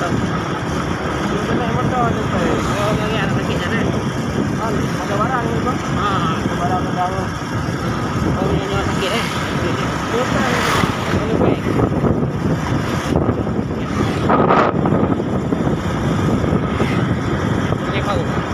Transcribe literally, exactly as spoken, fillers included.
Keuneuk moto tu, Pak. Oh, lagèe aneuk sakét nyan, eh? Kan, ada barang ni, Bang. Ha. Ada barang, ada barang. Oh, nyoe, nyoe sakét, eh? Bukan. Boleh, Pak. Boleh, Pak.